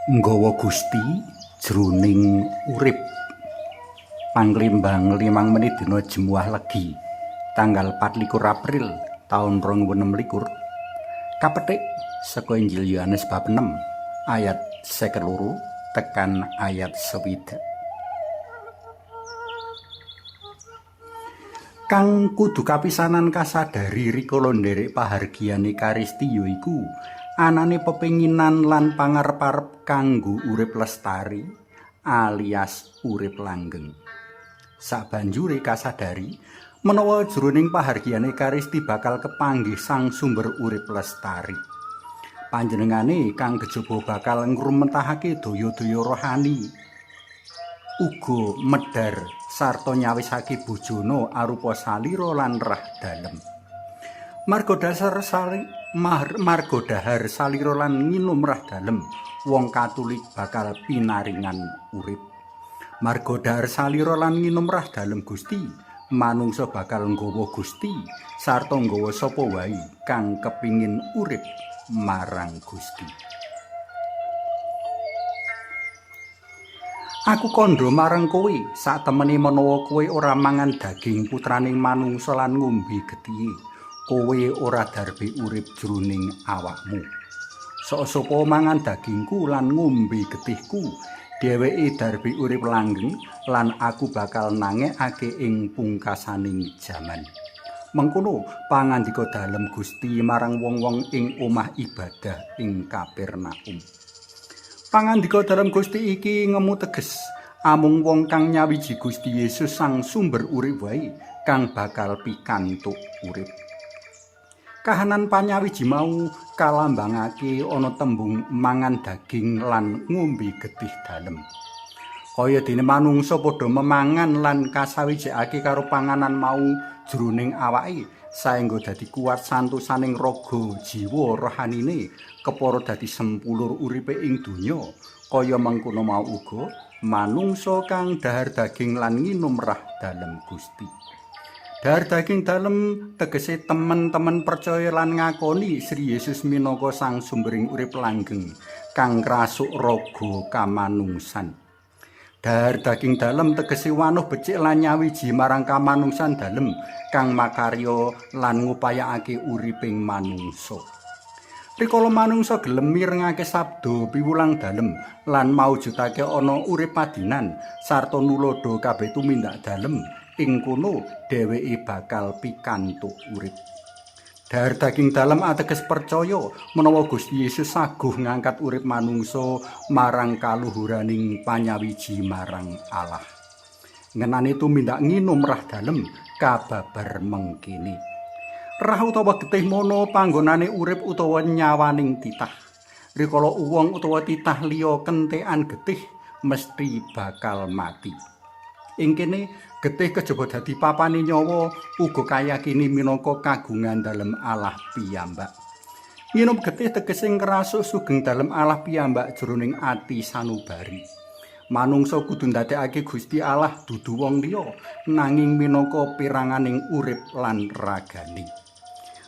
Nggawa Gusti jroning urip. Panglimbang 5 menit dina Jemuah Legi tanggal 24 April taun 2026 kapethik saka Injil Yohanes bab 6 ayat 52 tekan ayat 60. Kang kudu kapisanan kasadari rikala nderek pahargyan Ekaristi yaiku anane pepenginan lan pangarep-arep kanggo urip lestari alias urip langgeng. Sabanjure kasadari menawa jroning pahargyan Ekaristi bakal kepanggih sang sumber urip lestari. Panjenengane kang kejaba bakal ngrumentahake daya-daya rohani, uga medhar sarta nyawisake bojona arupa salira lan rah dalem. Marga dahar salira lan nginum rah dalem, wong Katolik bakal pinaringan urip. Marga dahar salira lan nginum rah dalem Gusti, manungsa bakal nggawa Gusti sarta nggawa sapa wae kang kepingin urip marang Gusti. Aku kandha marang kowe, satemene menawa kowe ora mangan daging putraning manungsa lan ngombe getihe, kowe ora darbe urip jroning awakmu. Sok sapa mangan dagingku lan ngombe getihku, dheweke darbe urip langgeng lan aku bakal nangekake ing pungkasaning jaman. Mengkono pangandika dalem Gusti marang wong-wong ing omah ibadah ing Kapernaum. Pangandika dalem Gusti iki ngemu teges, amung wong kang nyawiji Gusti Yesus sang sumber urip wae kang bakal pikantuk urip. Kahanan panyawiji mau kalambangake ana tembung mangan daging lan ngombe getih dalem. Kaya dene manungsa padha memangan lan kasawijekake karo panganan mau jroning awake, saengga dadi kuat santosaning raga jiwa rohanine kepara dadi sempulur uripe ing donya. Kaya mengkono mau uga manungsa kang dahar daging lan nginum rah dalem Gusti. Dahar daging dalem tegese temen-temen percaya lan ngakoni Sri Yesus minangka sang sumbering urip langgeng kang ngrasuk raga kamanungsan. Dahar daging dalem tegese wanuh becik lan nyawiji marang kamanungsan dalem kang makarya lan ngupayakake uriping manungsa. Rikala manungsa gelem mirengake sabda piwulang dalem lan maujudake ana urip padinan sarta nuladha kabeh tumindak dalem, ing kono dheweke bakal pikantuk urip. Dahar daging dalem ateges percaya menawa Gusti Yesus saguh ngangkat urip manungsa marang kaluhuraning panyawiji marang Allah. Ngenani tumindak nginum rah dalem kababar mengkene. Rah utawa getih mono panggonane urip utawa nyawaning titah. Rikala wong utawa titah liya kentekan getih mesti bakal mati. Ing kene getih kejaba dadi papane nyawa uga kayakini minangka kagungan dalem Allah piyambak. Nginum getih tegese ngrasuk sugeng dalem Allah piyambak jroning ati sanubari. Manungsa kudu ndadekake Gusti Allah dudu wong liya nanging minangka peranganing urip lan ragane.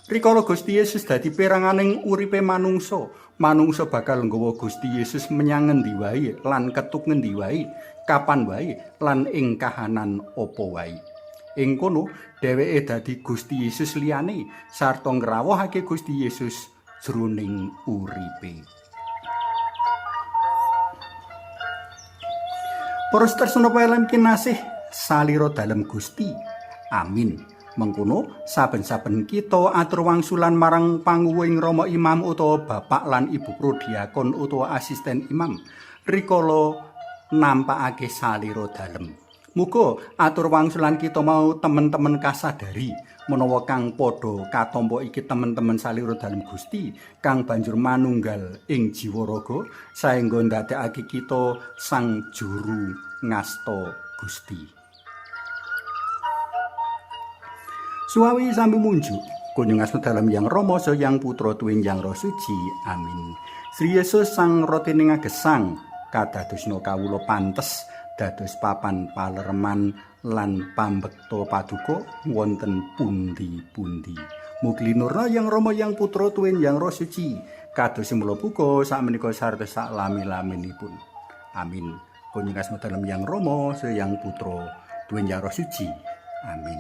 Rikala Gusti Yesus dadi peranganing uripe manungsa, manungsa bakal nggawa Gusti Yesus menyang ngendi wae lan ketuk ngendi wae, kapan wae lan ing kahanan apa wae. Ing kono dheweke dadi Gusti Yesus liyane sarta ngrawuhake Gusti Yesus jroning uripe. Para tresna paelam kinasih salira dalem Gusti. Amin. Mengkono saben-saben kita atur wangsulan marang panguwuhing Rama Imam utawa bapak lan ibu prodiakon utawa asisten imam rikala nampakake salira dalem. Muga atur wangsulan kita mau temen-temen kasadari menawa kang padha katampa iki temen-temen salira dalem Gusti kang banjur manunggal ing jiwa raga saengga ndadekake kita sang juru ngasta Gusti. Suwawi sambi munjuk kunjung asma dalem Yang Rama saha Yang Putra tuwin Yang Roh Suci. Amin. Sri Yesus sang rotine ngagesang kadadosna kawula pantes dados papan palereman lan pambekta paduka wonten pundi-pundi. Mugi linurna Yang Rama Yang Putra tuwin Yang Roh Suci. Kados mula buka sakmenika sarta sak lami-laminipun. Amin. Kunjung asma dalem Yang Rama, Yang Putra, tuwin Yang Roh Suci. Amin.